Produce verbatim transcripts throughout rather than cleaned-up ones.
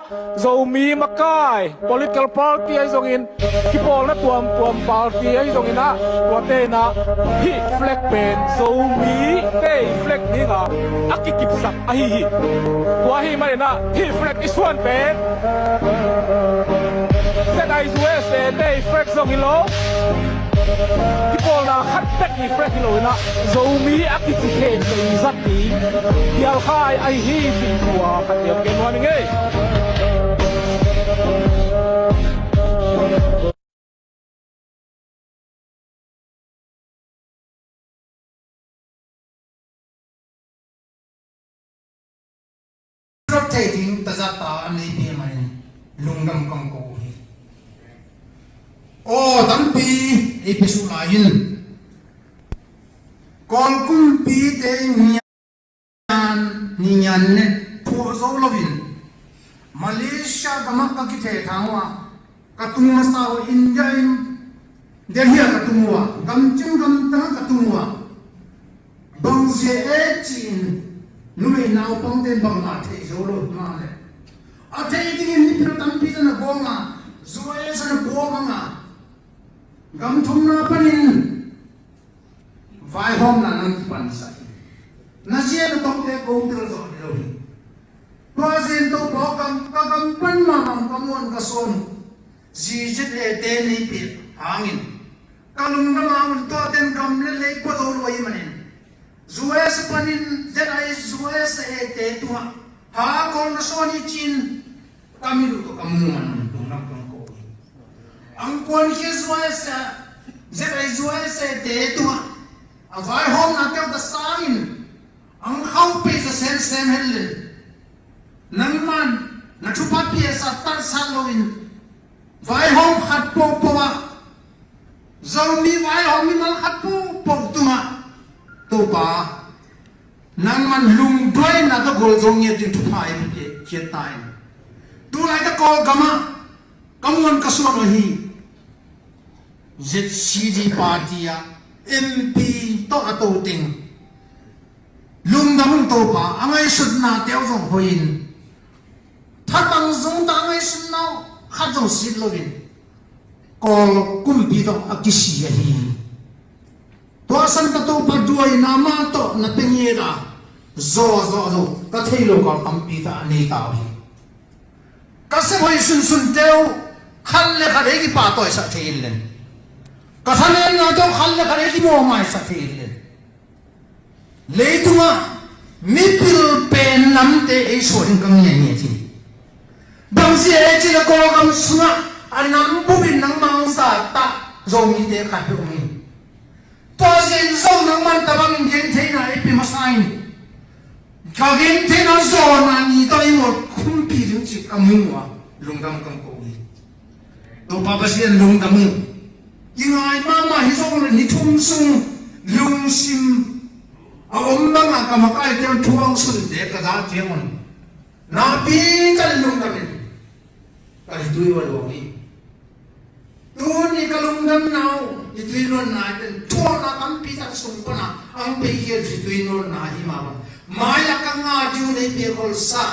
Zomi makai political party ahi zongin, kipawlna tuamtuam party ahi zongin ah, tuate in ah hih flag pen Zomi te flag ding a a kikipsak ahi hi. Tua ahih manin ah hih flag i suan pen Z I U S A te flag zong hi lo, kipawlna khat bek i flag hi lo in ah, Zomi a kici khempeuh i zat ding pialkhai ahi hi, cih tua khat hiam gen nuam ing ei. Rak thei ding tazat ta a neipi ahih manin lungdam kong ko uh hi. Aw tampi ei pia suh lai in, Kawl kumpite nian, ni nian ne phuah zo loin Malaysia gamah ka kitheh thang uh a, ka tung masa uh India in Delhi ah ka tung uh a, gamcing gamtang ah ka tung uh a, bangzia e ci-in numei naupangte in bangmah thei zo lo mah le, a thei dingin mipil tampi zong na bawng a, U S a na bawng a, gam thumna panin vaihawmna nang kipansak hi. Na zia na tawngte ko tel zawh hi lo hi. Tua zin to pawh kam, ka kam pan mahmah ka muan ka suan uh. Zizit e te nei pih hangin ka lungdam a un, tua ten gam le lei kua zo lo ahih manin U S panin Z I U S A te tungah ha kol na suan hi cin ka mit uh tawh ka muan un lungdam kong ko hi. Angkuan khi U S A, Z I U S A te tungah a vaihawmna keu ta sangin ang khau pei za semsem hen len, nangman na thupha piasa tarsat loin vaihawm khat pohpoh ah, Zomi vaihawm mimal khat pohpoh tungah Topa nangman lungduaina ka gol zo ngiat ding thupha i pia khiat ta in. Tulai ka Kawlgam ah ka muan ka suan uh hi. Z C D party ah M P tawh a to teng lungdam ung Topa, a ngaihsutna teu zong hoih in, thatang zong ta a ngaihsutna uh khat zong sit loin Kawl kumpi tawh a kisi ahi. Tua san ka Topa duaina mah tawh na pia ngiat a, zawh zawh zawh ka thei lo ka tampi ta a nei ta uh hi. Ka sep hoih sunsun teu khat le khat ei kipahtawisak thei in len, ka thanemna teu khat le khat ei kimawhmaisak thei in len, leitungah mipil pen namte ei suan in ka ngiat ngiat hi. Bangzia e cin a Kawlgam sungah a nam bupin nangmah hong zattah Zomite khat hi om hi. Tua zin zong nangman tabangin gentheina ei pia masa in, ka gentheina zawhna ni tawh ei mual khumpi ding cih ka mu uh a, lungdam kong ko hi. Topa Pasian lungdam ung. I ngai mahmah hi zong le ni thum sung lungsim a om bangah ka makaite un thu hong sunte ka za ciangun napi ka le lungdamin ka ritui va luang hi. Tuni ka lungdamna uh ritui luanna hi ten, thuakna tampi tak sung pana ang peikhia ritui luanna hi mah bang. Mai-ah ka ngah ding uh nei pia kholsa,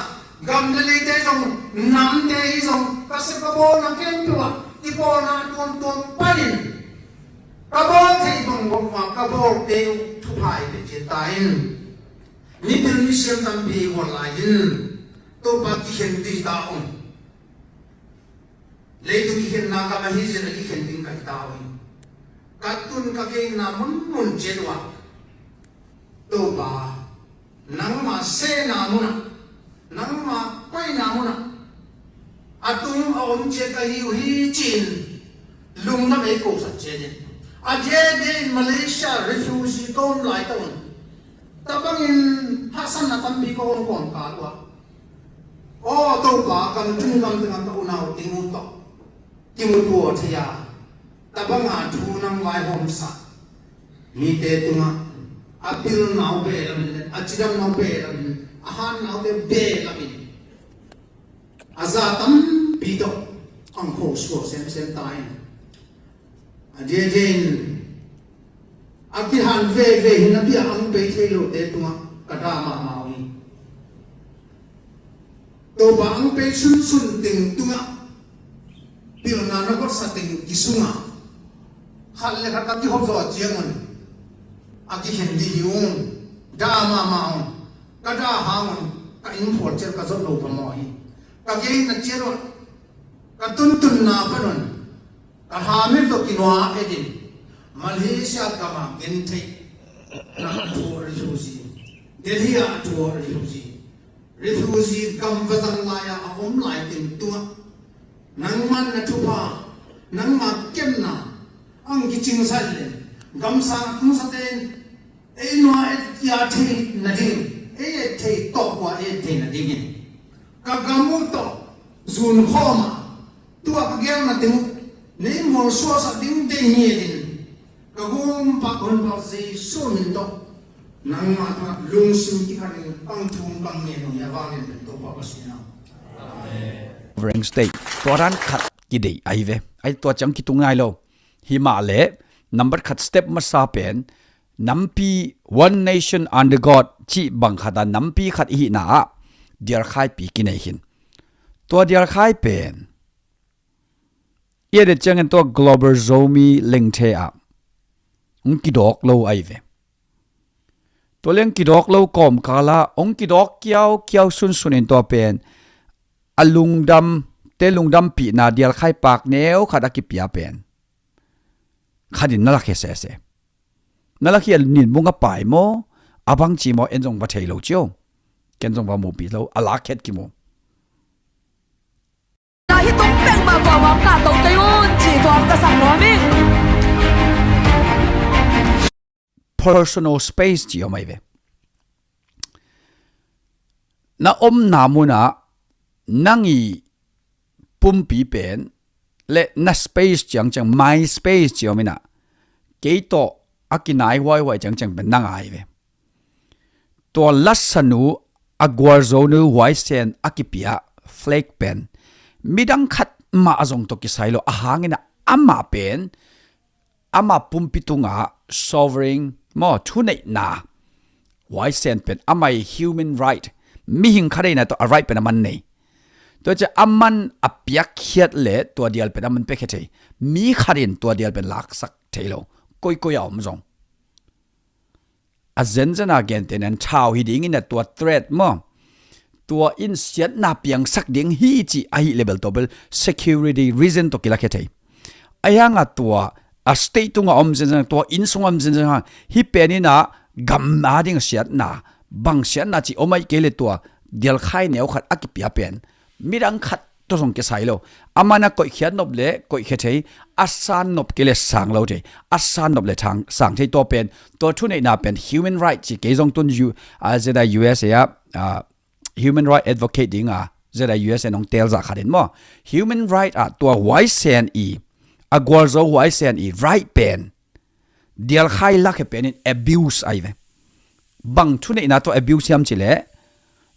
gam le leite zong, namte hi zong, ka sep ka bawlna khempeuh ah kipawlna tuamtuam panin ka bawl thei bang bang uh a ka bawlte uh thupha i pia ciat ta in. Mipil misiam tampi i gual lai in Topa kikhen dih ta ung. Leitung kikhenna gam ahi zin a kikhen ding ka hi ta uh hi. Ka tun ka kei na munmun ciat uh ah Topa, nangma sehna munah, nangma paina munah a tung a om ciat ka hi uh hi ci-in lungdam ei kosak ciat in. A diakdiak in Malaysia refugee ka om lai ta un, tabangin haksatna tampi ka om kawmkal uh ah, aw Topa, gam tung gam tengah ka unau Timu tawh kimu tua thei a, tabanga thu nang vaihawmsak mite tungah a pilna uh beh lamin, a cidamna uh beh lamin, a hatna uh beh lamin a za tampi tawh ang khosuak semsem ta in. A diakdiak in a kihan veve hi napi-a ang pei thei lote tungah ka da mahmah uh hi. Topa ang pei sunsun teng tungah pilna na kotsa teng kisunga khat le khat ka kihop zawh ciangun a kikhen dih hi ung. Da mahmah ung. Ka da hangun ka inn phual ciat ka zot lo phamawh hi. Ka geina ciat uh ka tuntunna panun ka thamin tawh kinuah edin Malaysia gamah gentheih na a thu a refugee, Delhi ah a thu a refugee, refugee gam va zang lai-ah a om lai teng tungah nangman na thupha, nangma kemna ang kicingsa le gamsang a tungsa tein ei nua et kia thei nading, ei et thei tawh kua et thei nadingin ka gam uh tawh zun khawma tua ka gelna teng uh nei mual suahsak ding deih ngiatin ka gumpa ka honpa Jesu min tawh nangma tungah lungsim kikhatin bang thu bang ngen uh hi a vangin min tawh papa sina. Amen. Reverend State tua ran khat kideih ahi ve. Ai tua ciang kitung nai lo. Hi mah leh number khat step masa pen nampi One Nation Under God cih bang khat a nampi khat i hihna ah dialkhaipi kinei khin. Tua dialkhai pen i et ciangin tua Global Zomi Lengthe ah hong kidawk lo ahi ve. Tua leng kidawk lo kawmkal ah hong kidawk kiaukiau sunsun in tua pen a lungdam te lungdampihna dialkhai pak neu khat a kipia pen khat in na lakhia sese. Na lakhia nin bung a pai maw, a bangci maw, en zong va thei lo cio. Ken zong va mupi lo a lakhia kimu. Lai hi tung peng mah tua mah ka to kei un ci tua ka sang nuam hi. Personal space ci om ahi ve. Na omna munah nang i pumpi pen le na space ciangciang, my space ci om inah kei tawh a kinai huaihuai ciangciang pen nang ahi ve. Tua lasanu a gualzonu huaisen a kipia flag pen midang khat mah a zong tawh kisai lo a hangin ah amah pen ama pumpi tungah sovereign maw, thuneihna huaisen pen amai human right, mihing khadeina tawh a right pen a man nei. Tua ciah a man a piakkhiat le tua dial pen a man piakkhiat thei. Mi khatin tua dial pen laksak thei lo. Koikoi a om zong a zenzen a gente nan thau hi dingin a tua threat maw, tua in siatna piangsak ding hi ci ahi lebel tawh bel security reason tawh kilakhia thei. A hianga tua a state tunga om zenzen, tua inn sunga om zenzen hang hi peninah gam a ding siatna, bang siatna ci om ahi kei le tua dialkhai neu khat a kipia pen midang khat tawh zong kisai lo. Amah na koihkhiat nop le koihkhia thei, a san nop kei le sang lo thei, a san nop le sang thei. Tua pen tua thuneihna pen human right ci kei zong tun U, a, zeta U S A ah, a, human right advocate dinga zeta U S A nong telzah khatin maw, human right ah tua huaisen i, a gualzo huaisen i right pen dialkhai lakhia penin abuse ahi ve. Bang thuneihna tawh abuse hiam cileh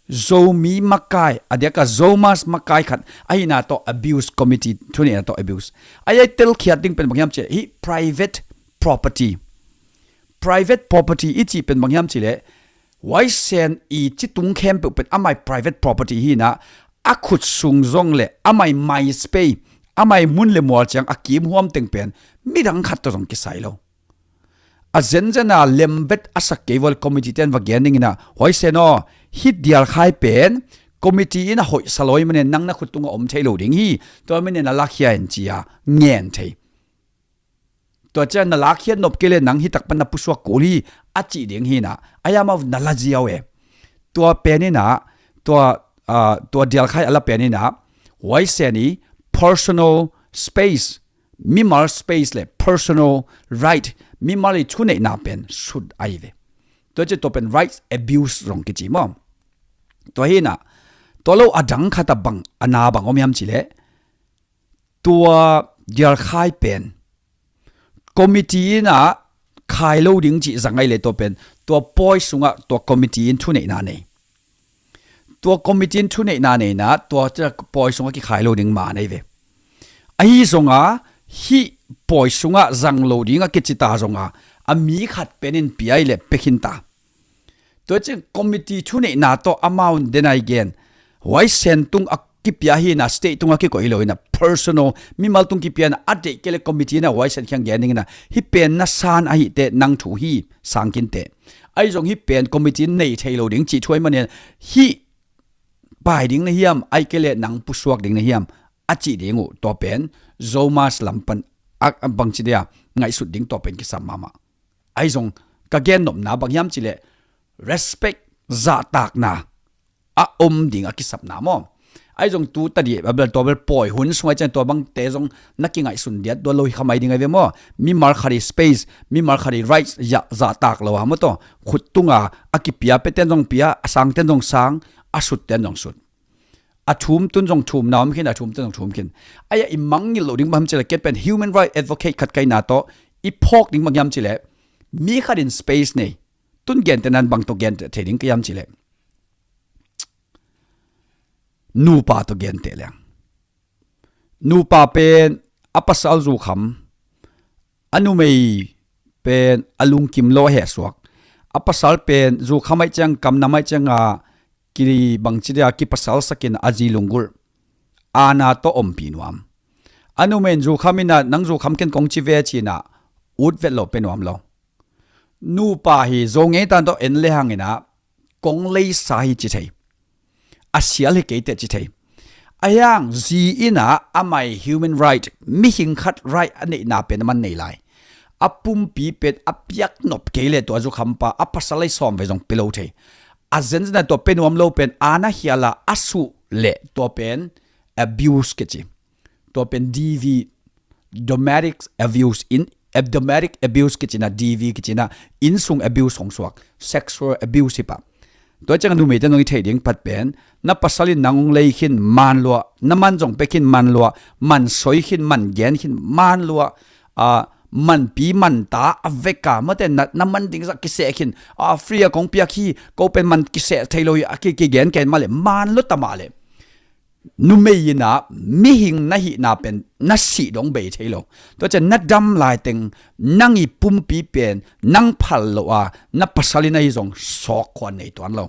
Zomi makai, a diaka Zomas makai khat ahina tawh abuse committee thuneihna tawh abuse. A iai telkhiat ding pen bang hiam cileh hi private property. Private property i cih pen bang hiam cileh huaisen i citung khempeuh pen amai private property hina, a khut sung zong le amai my space, amai mun le mual ciang a kim huam teng pen midang khat tawh zong kisai lo. A zenzen a lemvet a sak kei vua le committee ten va gen dingin ah huaisen aw, hi dialkhai pen committee in a hoihsa lawi manin nang na khut tunga om thei lo ding hi. Tua manin a lakhia in ci a ngen thei. Tua ciang na lakhia nop kei le nang hi takpan na pusuak kul hi a cih ding hinah a iamau na la ziau e. Tua peninah tua, a, tua dialkhai a la peninah huaisen i personal space, mimal space le personal right, mimal i thuneihna pen sut ahi ve. Tua ci tua pen rights abuse zong kici maw. Tua hinah tua lo a dang khat a bang a na bang om hiam cileh tua dialkhai pen committee inah khai lo ding cih zang ahi le tua pen tua pawi sungah tua committee in thuneihna nei. Tua committee in thuneihna neina tua pawi sungah kikhai lo ding ma nei ve. Ahi zonga hih pawi sungah zang lo ding a kicita zonga a mi khat penin piai le pekhinta. Tua ciang committee thuneihna tawh amau denai gen Huaisen tung a kipia hi na, state tung a kikoih lo hi na, personal, mimal tung kipia na, a deih kei le committee na huaisen kiang gen ding hi na, hih pen na san ahi teh nang thu hi, sang khin teh. Ahi zong hih pen committee nei thei lo ding cih thu ahih manin, hih pai ding na hiam, ahih kei le nang pusuak ding na hiam, a cih ding uh, tua pen Zomus lam pan a, a bangci dia ngaihsut ding tua pen kisam mahmah. Ahi zong ka gen nopna bang hiam cih leh respect, zahtakna a om ding a kisapna maw. Ahi zong tu tadi a bel tua bel pawi hun sung ahi ciang tua bangte zong na kingaihsun diat tua lo hi kha mai ding ahi ve maw. Mimal khat i space, mimal khat i rights, ya, zahtak lo ha maw tawh. Khut tunga a kipia peten zong pia, a sangten zong sang, a sutten zong sut. A thum tun zong thum na om khin, a thum tun zong thum khin. Ahi a i mangngilh lo ding bang hiam cih leh, ken pen human right advocate khat ka hihna tawh i phawk ding bang hiam cih leh, mi khat in space nei, tun gente nan bang tawh gente thei ding ka hiam cih leh, nupa tawh gente leng. Nupa pen a pasal zukham, a numei pen a lungkim lo a hehsuak. A pasal pen zukham aih ciang, kamnam aih cianga kibangci dia kipasal sakin a zi lunggulh. Aana tawh ompih nuam. A numei in zukham inah, nang zukham ken kong ci ve ci inah, ut vet lo pe nuam lo. Nupa hi zo ngei tan tawh en le hang inah, kong leisa hi ci thei. A sial hi kei teh ci thei. A hiang zi inah amah i human right, mihing khat right a neihna pen a man nei lai. A pumpi pen a piak nop kei le tua zukhampa a pasal aih sawm vei zong pe lo thei. A zenzen a tua pe nuam lo pen aana hial a a suh le tua pen abuse kici. Tua pen D V, domestic abuse, in, eh, domestic abuse kici inah, D V kici inah, innsung abuse hong suak, sexual abuse hi pah. Tua ciang a numeite nong i theih ding pat pen, na pasal in nang hong lei khin man lua, na man zong pe khin man lua, man soi khin, man gen khin man lua, a, manpi manta a veka mate na, na man ding zah kiseh khin, a, free a kong piak hi, ko pen man kiseh thei lo hi, a ki, kigen ken mah le, man lua ta mah le. Numei inah mihing na hihna pen na sih dong bei thei lo. Tua ciang na dam laiteng nang i pumpi pen nang phal lo a, na pasal in ahi zong sawk khuan nei tuan lo.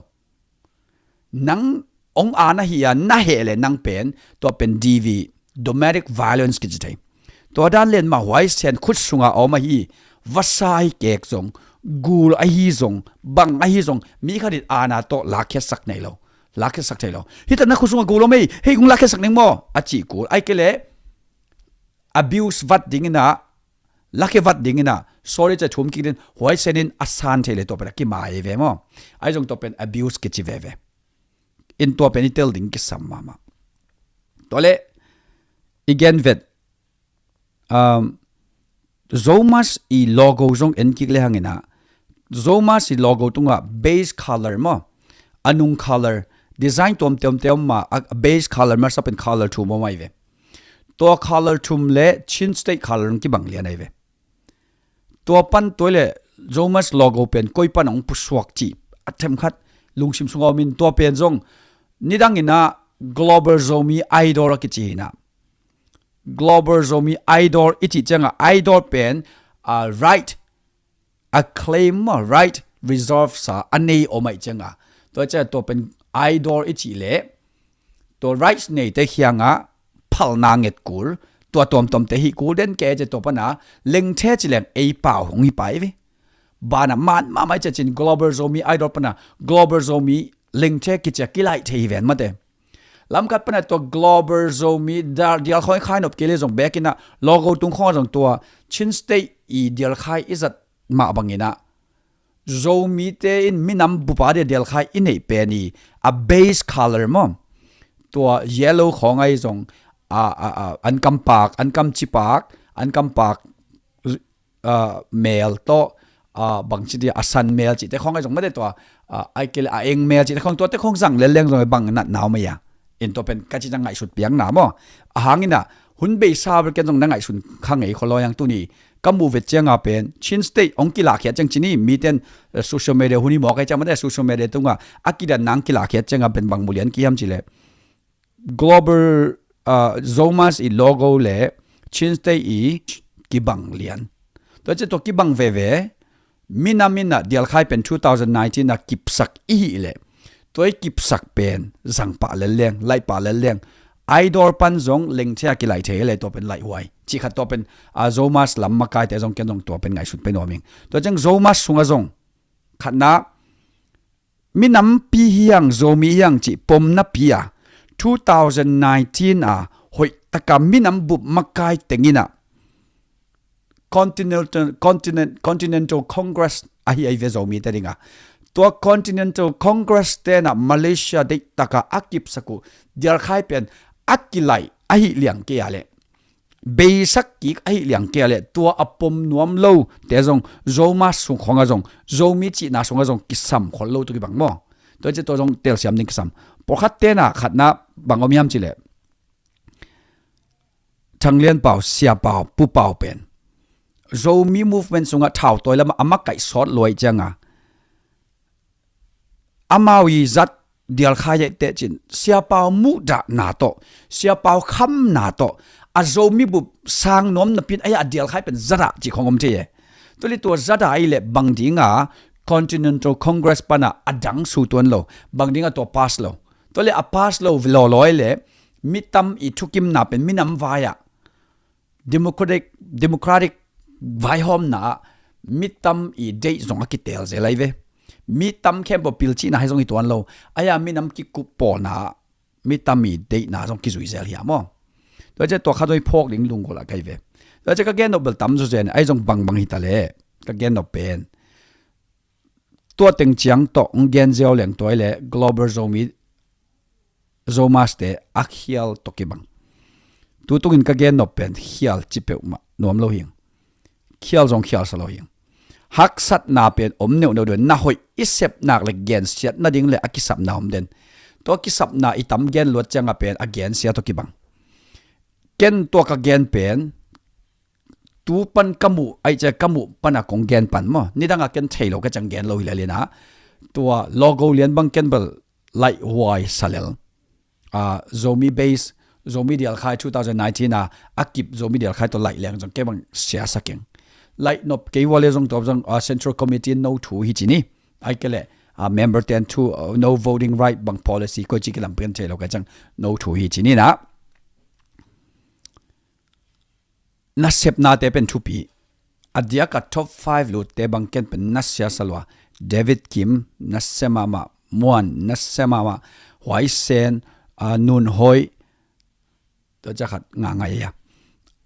Nang hong aana hi a, na heh le nang pen, tua pen D V, domestic violence kici thei. Tua dan len mah huaisen khut sunga a om ahi, vasa ahi kek zong, gul ahi zong, bang ahi zong, mi khat in aana tawh lakkhiatsak nei lo. Lakkhiatsak thei lo. Hih tak na khut sunga gul om ei, hei kong lakkhiatsak ning maw, a cih kul. Ahih kei leh abuse vat ding inah, lakhia vat ding inah, sorry ci a thum kik ding, huaisen in a san thei le tua pen a kimai ve maw. Ahi zong tua pen abuse kici veve. In tua pen i tel ding kisam mahmah. Tua le, i gen vet, um, Zomus i logo zong en kik le hang inah, Zomus i logo tunga base color maw, a nung color, design tuamtuamte om mah, a base color masa pen color thum om ahi ve. Tua color thum le Chin State color hong kibang lian ahi ve. Tua pan tua le Zomus logo pen koi pan hong pusuak cih a themkhat lungsim sunga om in, tua pen zong nidang inah Global Zomi Idol a kici hi inah. Global Zomi Idol i cih cianga, idol pen, a, right, a claim, right, reserve sa a nei om aih cianga. Tua ciang tua pen idol i cih leh, tua rights neite kiangah phalna nget kul, tua tuamtuamte hih kul den kei ciang tua pana lengthe ci leng ei pau hong hi pai ve. Banah man mahmah i ciah cin Global Zomi Idol pana Global Zomi lengthe kici a kilaih thei hi ven mate. Lamkhat pana tua Global Zomi dial, dial khawng i khai nop kei le zong bekinah logo tung khawngah zong tua Chin State i dial khai i zat mah banginah Zomite in minam bupa dia dial khai i neih pen i a base color maw? Tua yellow khawng ahi zong a, a, a, an kampak, an kamcipak, an kampak, a, mel tawh, a, bangci dia a san mel cihte khawng ahi zong mate tua, a, ai kei le a eng mel cihte khawng tuate khawng zang leleng zong bang natna om ahi a. In tua pen ka ci ciang ngaihsut piakna maw? A hanginah hun beisa bel ken zong na ngaihsun kha ngei khaw law hiang tuni ka muh vet cianga pen Chin State hong kilakkhiat ciang cini miten, eh, social media hun hi mawk ahi ciang mate social media tunga a kidan nang kilakkhiat cianga pen bang mulian kihiam cileh Global, ah, Zomus i logo le Chin State i kibang lian. Tua ciah tua kibang veve, minam in ah dialkhai pen two thousand nineteen a kipsak i hih leh Tua i kipsak pen zang pah lel leng, laih pah lel leng, Idol pan zong lengthia kilaih thei le tua pen laih huai. Cih khat tua pen a Zomus lam makaite zong ken zong tua pen ngaihsut pen nuam ing. Tua ciang Zomus sungah zong khatna minampi hiang, Zomi hiang cih pomnapi a two thousand nineteen a hoih taka minam bup makai tengin a Continental, Continent, Continental Congress ahi ai ve Zomite dinga. Tua Continental Congress tenah Malaysia deih taka a kipsak uh dialkhai pen a kilaih ahi liang kei a le, beisak kik ahi liang kei a le, tua a pom nuam lo te zong Zomus sung khong a zong, Zomi cihna sung a zong kisam khol lo tu kibang maw? Tua ciah tua zong telsiam ding kisam. Pawlkhat tenah khatna bang om hiam cileh, Thang Lian Pau, Sia Pau, Pu Pau pen Zomi movement sungah thau tawi lamah a makaih sawt luai cianga amau i zat dialkhai aih teh cin Sia Pau muhdahna tawh, Sia Pau khamna tawh a Zomi bup sang nuam napi in aia a dialkhai pen zadah cih khong om thei e. Tuali tua zadah aih leh bang dinga Continental Congress pana a dang su tuan lo, bang dinga tua pass lo. Tuali a pass lo lawlawi le mitam i thukimna pen minam vai-ah democratic, democratic vaihawmna ah mitam i deih zong a kitel zel ai ve. Mitam khempeuh pilcihna hi zong hi tuan lo. Aia minam kikup pawlna ah mitam i deihna zong kizui zel hi a maw? Tua ciah tua khat zong i phawk ding lunggulh ah kai ve. Tua ciah ka gen nop bel tam zawzen ai zong bangbang hi ta le ka gen nop pen tua teng ciang tawh hong gen ziau leng tuai le Global Zomi Zomus te a khial tawh kibang. Tutungin ka gen nop pen khial ci peuhmah nuam lo hing. Khial zong khial sa lo hing. Haksatna pen om neuhneuh deuh na hoih i sepnak le gensiat nading le a kisapna om den. Tua kisapna i tam gen luat cianga pen a gensia tawh kibang. Ken tua ka gen pen tu pan ka muh aih ciah ka muh pana kong gen pan maw? Nidanga ken thei lo ka ciang gen lo hi lelina tua logo lian bang ken bel laih huai salel. Zomi base, Zomi dialkhai two thousand nineteen a a kip Zomi dialkhai tawh laih leng zong kei bang siasa keng. Laih nop kei huale zong tawp zong Central Committee no thu hi ci ni. Ai kele member ten thu no voting right bang policy koi ci kilam pen thei lo ka ciang no thu hi ci ni na. Nasepnate pen thupi. A diaka top five lutte bang ken pen nasia salua. David Kim nasia mahmah, Muan nasia mahmah, Huaisen, Nun Hoih, tua ciakhat ngah ngai a.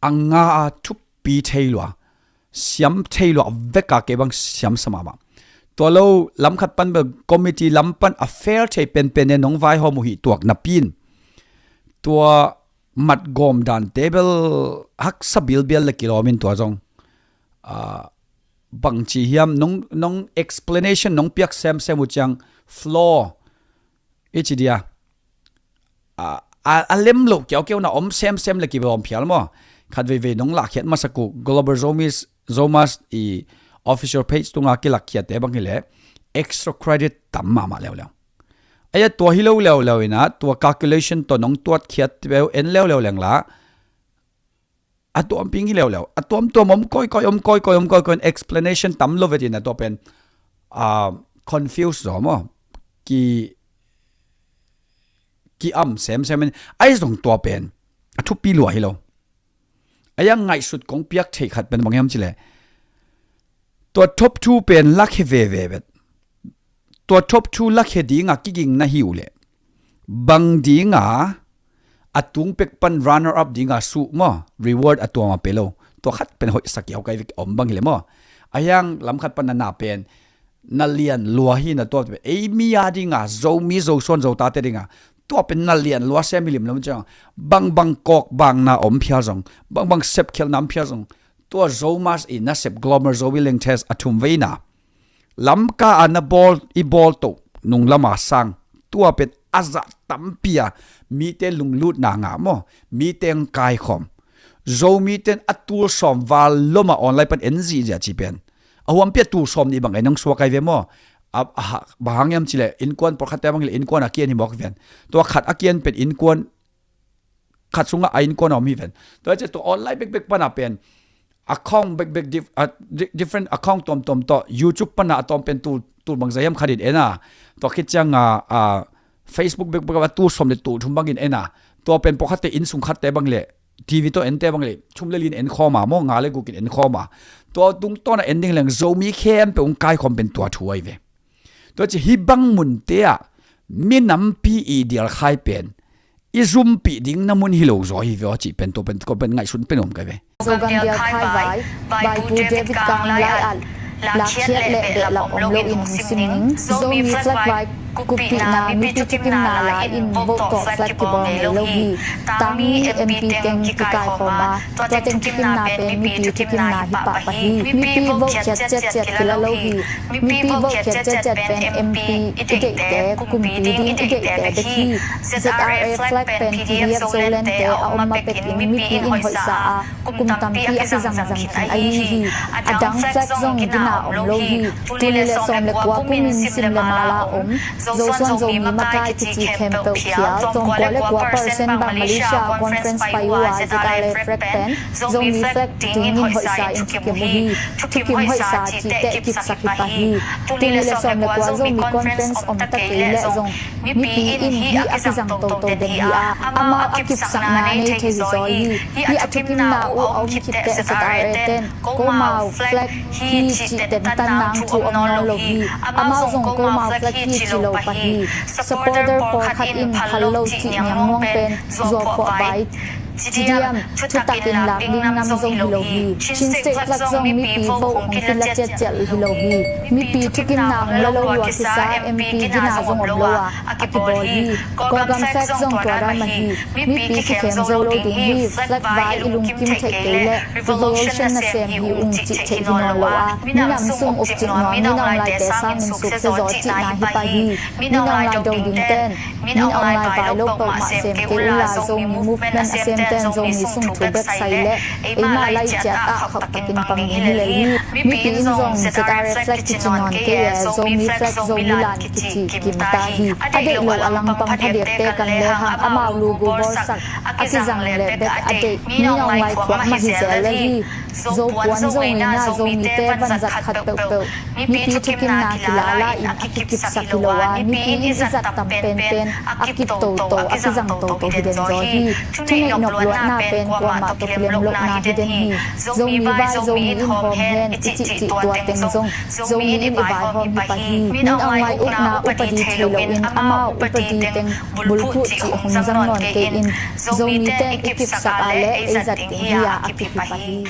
A nga a thupi thei lua, siam thei lua veka kei bang siam sa mahmah. Tua lo lamkhat pan bel committee lam pan a fair thei penpen ne nong vaihawm uh hih tuak napi in tua matgawm dante bel haksa bilbial le kilawm in tua zong bangci hiam nong, nong explanation nong piak semsem uh ciang flaw i ci dia a, a lem loh kiaukiau na om semsem le kibawm phial maw? Khat veivei nong lahkhiat masak uh Global Zomis, Zomus i official page tunga kilakkhiatte bang hileh extra credit tam mahmah leuleu. Aia tua hi lo leuleu ina tua calculation tawh nong tuatkhiat peuh en leuleu lengla a tuamping hi leuleu. A tuamtuam om koikoi, om koikoi, om koikoi, explanation tam lo vetin a tua pen confuse zaw maw? Ki, ki am semsem in ai zong tua pen a thupi lua hi lo. Aia ngaihsut kong piak theih khat pen bang hiam cileh tua thop thu pen lakhia veve vet. Tua thop thu lakhia dinga kiging na hi uh leh bang dinga a tung pek pan runner up dinga suh maw? Reward a tuama pe lo. Tua khat pen hoihsak kiau kai vek om bang hileh maw? A hiang lamkhat pan na na pen na lian lua hi na tua pen ei mi a dinga Zomi Zosuan Zotate dinga tua pen na lian lua sem hilim lo ciang bangbang kawk bangna om phial zong, bangbang sepkhialna om phial zong, tua Zomus i nasep Global Zomi Lengthes a thum veina Lamka a na bawl i bawl toh nung lama sang tua pen a zah tampi a mite lunglutna ngah maw? Mite ang kaikhawm Zomite in a tul sawm val loma online pan en zihziah ci pen a huampi a tul sawm nih bang en ang suak ai ve maw? Bang hang hiam cileh innkuan pawlkhatte bang hileh innkuan a kian hi mawk ven. Tua khat a kian pen innkuan khat sungah a innkuan a om hi ven. Tua ciah tua online bekbek pana pen account bekbek different account tuamtuam tawh YouTube pana a tawm pen tul tul bangzah hiam khat in en a, tua khit ciang a, a, Facebook bekbek a tul sawm le tul thum bangin en a, tua pen pawlkhatte inn sung khatte bang le, T V tawh ente bang le, thum le li in en khawm a maw, nga le guk in en khawm a. Tua tungtawn a en ding leng Zomi khempeuh hong kaikhawm pen tua thu ahi ve. Tua ci hi bang munte ah minampi i dialkhai pen i zumpih ding na mun hi lo zaw hi ve aw cih pen tua pen, tua pen ngaihsun pen om kai ve. Zogam dialkhai vai, Vaipu David Kang lai ah lakhiat leh behlap om loin hong sim ning. Zomi flag vai kuppihna mipi thukimna la-in vote tawh flag kibawl ngei lo hi. Tangmi M P teng kikaikhawm a, tua teng thukimna pen mipi thukimna hi pahpah hi. Mipi vote khiat ciatciat kila lo hi. Mipi vote khiat ciatciat pen M P i deihte, kumpi ding i deihte bek hi. Z R A flag pen P D F Zolente a om ma bekin mipi in hoihsa a, kum tampi a kizangzang khin ahi hi. A dang flag zong gina om lo hi. Tul nih le sawm le kua kumin sim le mal a om Zosuan Zomi makai kici khempeuh phial, sawmkua le kua percent bang Malaysia conference pai uh a, Z R A flag pen Zomi flag dingin hoihsa in thukim uh hi. Thukim hoihsa cihte kipsak hi pah hi. Tul nih le sawm le kua Zomi conference om ta kei leh zong mipi in hih a kizang toto den hi a, amau a kipsakna nei thei hi zaw hi. Hih a thukimna uh a om khitteh Z R A ten Komau flag hi cih tentan nang thu om nawn lo hi. Amau zong Komau flag hi ci lo pah hi. Supporter pawlkhat in phal lo cih niang nuang pen zuau phuah vai, cidiam, thutakin lak ding nam zong hi lo hi. Chin State flag zong mipi vote hong kila ciatciat hi lo hi. Mipi thukimna hong la lo lua kisa M P gina zong om lo a, a kibawl hi. Kawlgam flag zong tua ram ahi. Mipi kikhem zo lo ding hi. Flag vai i lungkim theih kei leh revolution nasem hi ung cih theih hi nawn lo a, minam sung ukcip nuam Min Aung Laite sangin suksia zaw cihna hi pah hi. Min Aung Lai do ding ten Min Aung Lai vai lo peuhmah sem kei unla Zomi movement a semten Zomi sung thu bek sai leh eima laiciat ah khauh takin pang ding hi lel hi. Mipi in zong Z R A flag kici nawn kei a, Zomi flag Zomi lan kici kim ta hi. A deih lo a langpang phadiakte kan lehang amau lugu bawlsak a kizang le bek a deih Min Aung Lai khuak mah hi zel lel hi. Zopuan Zoeina Zomite vanzat khat peuhpeuh mipi thukimna kilala in a kikipsak hi lo a, mipi in i zat tam penpen a kip toto a kizang toto hi den zaw hi. Thuneih nopluatna pen kuamah tawh kilem lohna hi den hi. Zomi vai Zomi in hawm hen i cihcih tua teng zong Zomi in i vaihawm hi pah hi. Min Aung Lai ukna upadi thei loin amau upadi teng bulphuh cih hong zang nawn kei in Zomite i kipsak a le ei zat ding hi a, a kip hi pah hi.